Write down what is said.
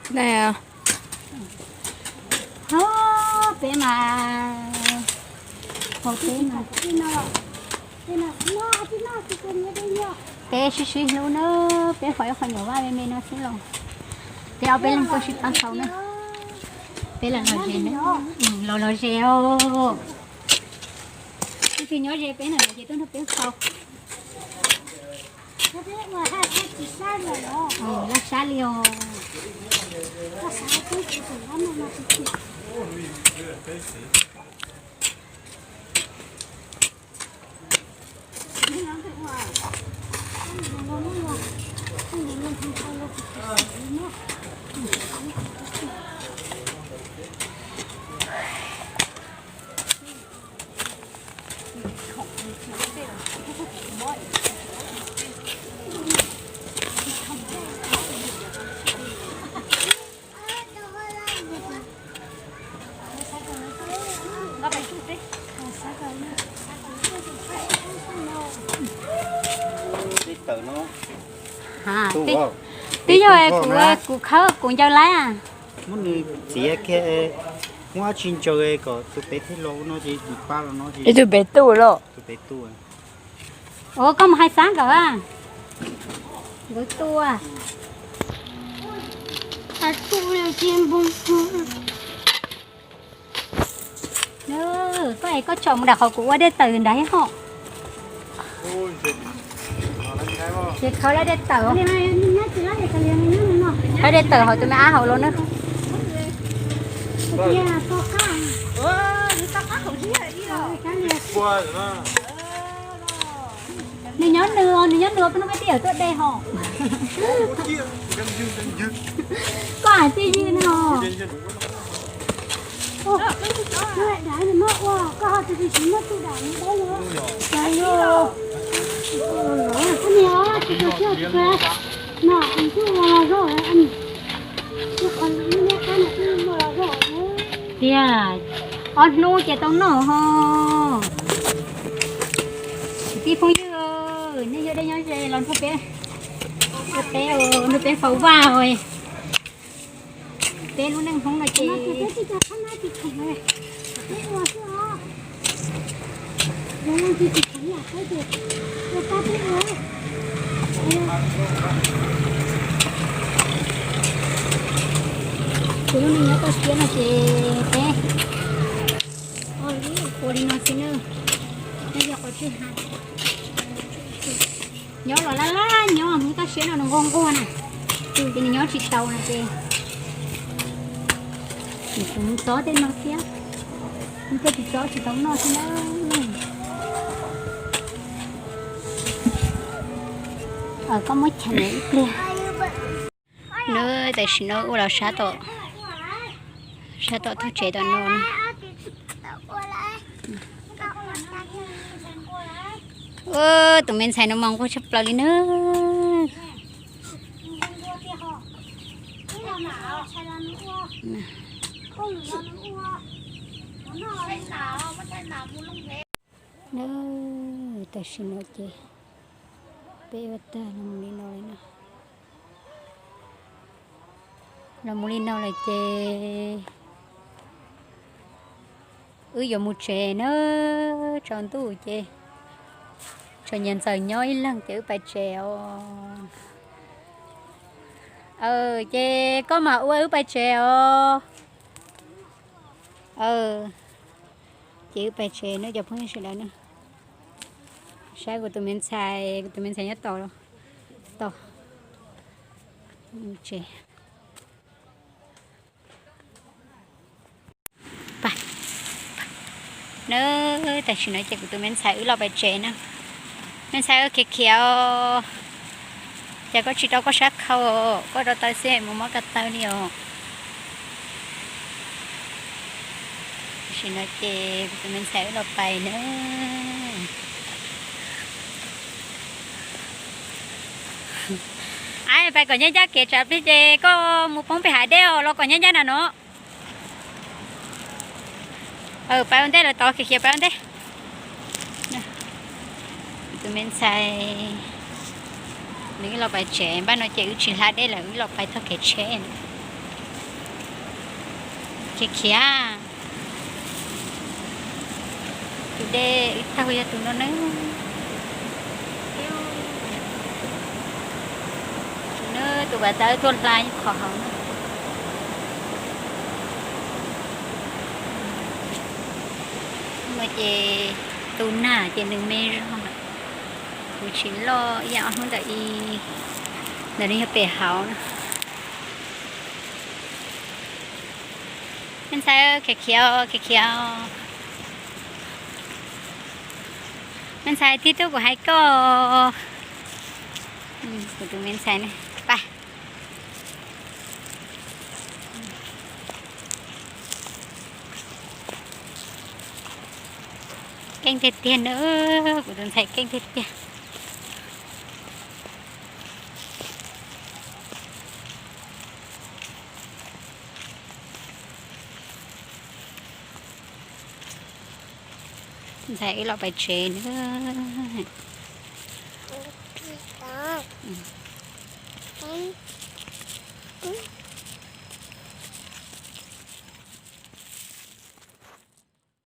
Ho, peb mas, ho peb mas, peb sib sib hlub na, peb faus ib qho nyuam vaj me me no xwb los peb ob peb leeg tuaj sib pab faus na. Peb los los ze, los los ze os. Tus twg nyob ze peb na ces tuaj nrog peb faus. Laj sab li os. Twb yog kuv, kuv khawb kuv ncaws laib. Muab nws txiav kiag, muab dab tsi ntsaws kom tus pem thiaj los no ces tus pab los no ces tus pem tuaj los. Tus pem tuaj. Ua koj mus hais xav nkawd, nkawd tuaj. Koj es koj tsom mus nram qhov kuv ua dej tawm nrad thiab ho. Ces khawb lawv dej tawm, khawb dej tawm hauv tus me ab hauv los na. Nws nyob nws, nws nyob nws, peb hnub peb twb yawm tuaj de ho. Koj hais txij ywg no. Tiag, ob hnub ces tau noj ho. Kwv tij phooj ywg, nej nyob deb nyob ze los nrog peb, nrog peb, nrog peb faus vaj os. Peb lub neej Hmoob no ces kuv lub neej nyob toj siab no ces peb ua li no xwb na. Nyob los laj laj nyob, Hmoob toj siab no nws nquag nquag na, ces nws nyob tsis tau no ces kuv mus txob tej no thiab, kuv thiaj tsis txob tsis tau noj thiab na. Koj muab cheem ib pliag. Nws tam sim no ua los sab tom, sab tom tog tsev tom no. Tus me ntxhais no mas nquag tshaj plaws li na. Tam sim no ces peb ua tag los mus li no lawm na. Los mus li no lawm ces wb yuav mus tsev na. Tsaus ntuj ces tseem nyias ntxawm nyob ib leeg ces wb pais tsev os. Ces koj mam ua wb pais tsev os. Ces wb pais tsev na cov phooj ywg sawv daws na. Saib kuv tus me ntxhais, kuv tus me ntxhais nyob tod, tod tsev. Na, tam sim no ces kuv tus me ntxhais wb los pais tsev na. Me ntxhais khiav khiav os, cas koj tsis rau koj sab khau, koj rau taw xwb mus mob ko taw li os. Tam sim no ces kuv tus me ntxhais wb los pais na. Pais kom ncaj ncaj kev tsam plig ces koj mus poob pem hav dej os, los kom ncaj ncaj na no. Pais ua ntej lawm tod, khiav khiav pais ua ntej. Tus me ntxhais nws wb los pais tsev, npaj no ces wb tsis hla dej lawm, wb los pais txog kev tsheb na. Khiav khiav. Tus dej wb taug yog tus no na. Tus no tus kav tawb tuaj hla qhov hauv na. No ces tus nag ces nws me zog, kuv tsis loj ib yam ob hnub ntawm i, ntawm no yog pem hauv na. Me ntxhais, khiav khiav, khiav khiav. Me ntxhais, tig tuaj kuv hais koj. Kuv tus me ntxhais na, pab. Keej tiag tiag na, kuv tus ntxhais keej tiag tiag. Ntxhais wb los pais tsev na.